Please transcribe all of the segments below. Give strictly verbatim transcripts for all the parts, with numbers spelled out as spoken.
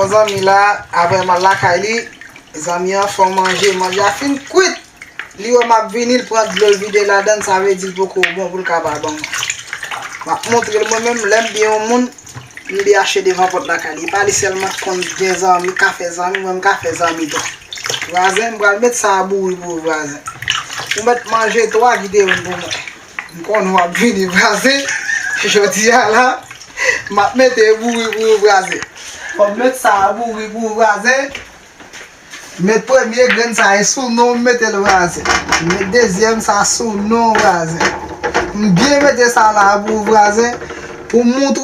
Yon zanmi la, apre m al lakay li, zanmi an fè manje, manje a fin kwit. Li wè m ap vini, l pran dlo, l vide ladann, sa vle di l poko bon pou l ka pa ban mwen. M ap montre l mwen menm, lè m byen yon moun, m byen achte devan pòt lakay li. E pa li sèlman k konn gen zanmi, ka fè zanmi, mwen m ka fè zanmi tou. Vwazen, m pral met sa a bouri pou ou, vwazen. Ou mèt manje twa, kite youn pou mwen. M konnen w ap vini, vwazen. Jodi a la, m ap mete bouri pou ou, vwazen. Fò m met sa a bouri pou ou, vwazen. Met premye grenn sa e sou non m mete l, vwazen. Met dezyèm sa sou non, vwazen. M byen mete sa la pou ou, vwazen, pou m montre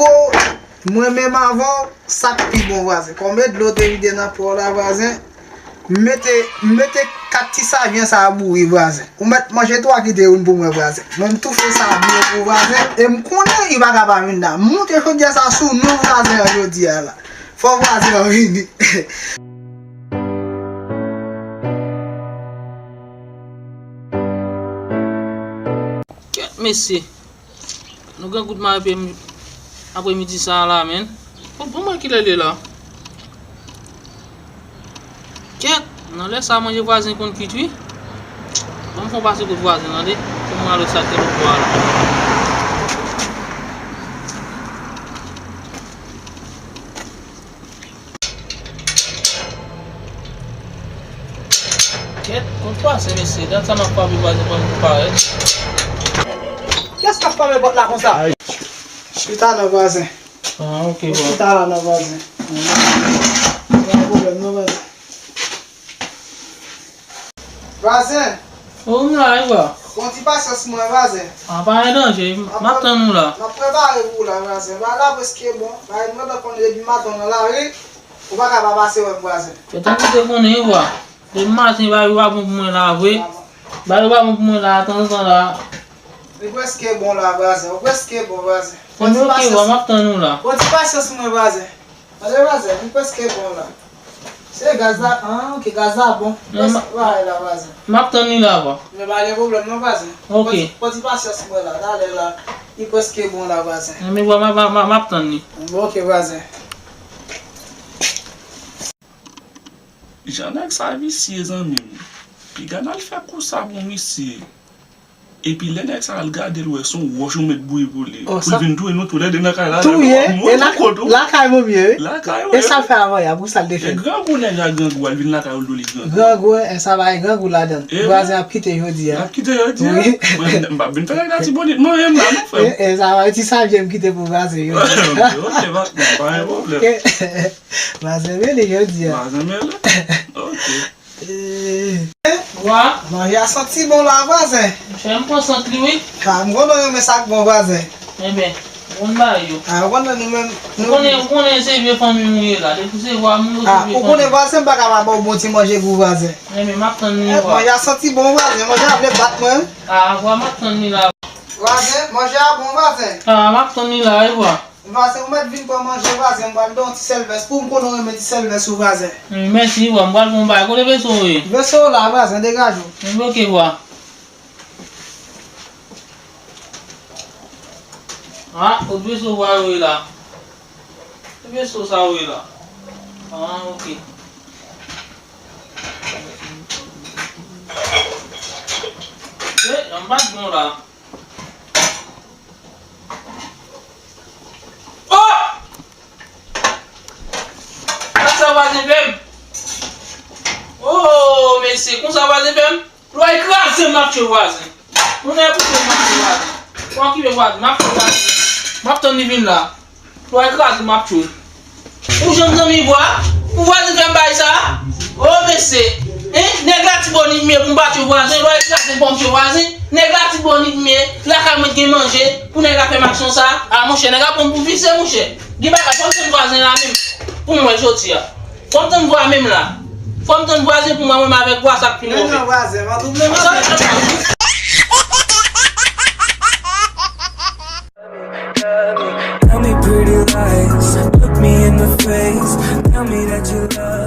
w mwen menm avan w, sa k pi bon, vwazen. Kòm e dlo te vide nan pwa w la, vwazen, m mete, m mete kat ti savyen sa a bouri, vwazen. Ou mèt manje twa, kite youn pou mwen, vwazen. Mwen m toufe sa byen pou vwazen. E m konnen li pa ka pa vin la. M montre jodi a sa sou non vwazen an jodi a la. Fò vwazen an vini. Kèt mesye. Nou gen gout mayi apremidi sa a la, menn. Bon, bon, mwen kilè l ye la? Kèt, nan lè sa a manje vwazen konn kwit, wi. Ban m fè yon pase kot vwazen, tande. Pou mwen al wè sa k gen nan pwa a la. Kèt, kot vwazen, mesye? Dat sa m ap frape vwazen pa vin parèt. Kiyès k ap frape pòt la konsa? Chita non vwazen. Ah, ok, bon. Chita la non vwazen. Pa gen pwoblèm non vwazen. Vwazen. O, m la wi, bwa. Bon, ti pasyans mwen, vwazen. Ah, pa gen danje, m ap tann ou la. M ap prepare pou ou la, vwazen. Bagay la prèske bon. Bagay nou gentan konn depi maten nan lari. Ou pa ka pa pase wè m, vwazen. Gentan kite konnen wi, bwa. Depi maten, bagay yo pa bon pou mwen la, vre. Bagay yo pa bon pou mwen la, tanzantan la. Li prèske bon la, vwazen. Ou prèske bon, vwazen. Bon, ok, bwa, m ap tann ou la. Bon, ti pasyans mwen, vwazen. Tande vwazen, li prèske bon la. Se gaz la, ah, ok, gaz la bon. Prèske parèy la, vwazen. M ap tann li la, bwa. Men pa gen pwoblèm non, vwazen. Ok. Pran ti, pran ti pasyans mwen la, talè la, li prèske bon la, vwazen. Men bwa, m ap, m ap, m ap tann li. Bon, ok, vwazen. Jan nèg sa visye, zanmi m. Piga n al fè kou sa pou misye. Epi lè nèg sa al gade l wè se yon wòch ou met bouyi pou li. Pou l vin touye nou toulède nan kay la. Touye, e lakay manmye wi. Lakay mwen. E sa l fè avan yè, pou sa l te fè. E grangou nèg la grangou, al vin lakay ou l di w li grangou. Grangou, e sa pa gen grangou ladan l. Vwazen ap kite jodi a. L ap kite jodi a. Wi. Mwen, m p ap vin fè nèg Latibonit manyen m la non, frè m. E sa pa ti savyen m kite pou vwazen jodi a. Ok, pa gen pwoblèm. Vwazen mele jodi a. Vwazen mele. Ok. Wa? Manje a santi bon la, vwazen. Monchè, m pran sant li, wi. Ah, m konnen w renmen sa k bon, vwazen. Enben, bon bay yo. Ah, ou konnen nou menm, nou konnen, ou konnen se vye fanmi m ou ye la. Depi se vwa m, ou se vye fanmi. Ah, ou konnen vwazen, m pa ka pa ba w bon ti manje pou vwazen. Enben, m ap tann li, wa. Manje a santi bon, vwazen. Manje a vle bat mwen. Ah, wa, m ap tann li la. Vwazen, manje a bon, vwazen. Ah, m ap tann li la, wi, wa. Vwazen, ou mèt vin pran manje, vwazen, m pral ba w ti sèlvès pou m konnen w renmen ti sèlvès ou, vwazen. Wi, mèsi, wa, m pral pran yon bagay. Kote veso w ye? Veso w la, vwazen, degaje w. Wi, ok, wa. Ah, kot veso w yo ye la? Kot veso sa yo ye la? Ah, ok. Eh, yon bat bon la. Oh! Sa sa vwazen fè m? Oh, mesye, konsa vwazen fè m? Lwa e kraze m, m ap tchwe vwazen. Moun nan e pou m ap tchwe vwazen. Pou okipe vwazen, m ap tchwe vwazen. M ap tann li vin la. Lwa e kraze m, m ap tchwe. Ou janm zanmi vwa? Pou vwazen fè m bay sa? Oh, mesye. Hein? Nèg Latibonit m ye pou m pa tchwe vwazen, lwa e kraze m pou m tchwe vwazen. Nèg Latibonit m ye, lakay mwen gen manje, pou nèg la fè m aksyon sa. Ah, monchè, nèg la pran m pou visye, monchè. Gen bagay, fò m tann vwazen la menm. Pou m wè jodi a. Fò m tann vwa menm la. Fò m tann vwazen pou m wè mwen avèk vwa sa k pi move. Men non, vwazen, m an twouble vwazen. Tell me pretty lies, look me in the face, tell me that you love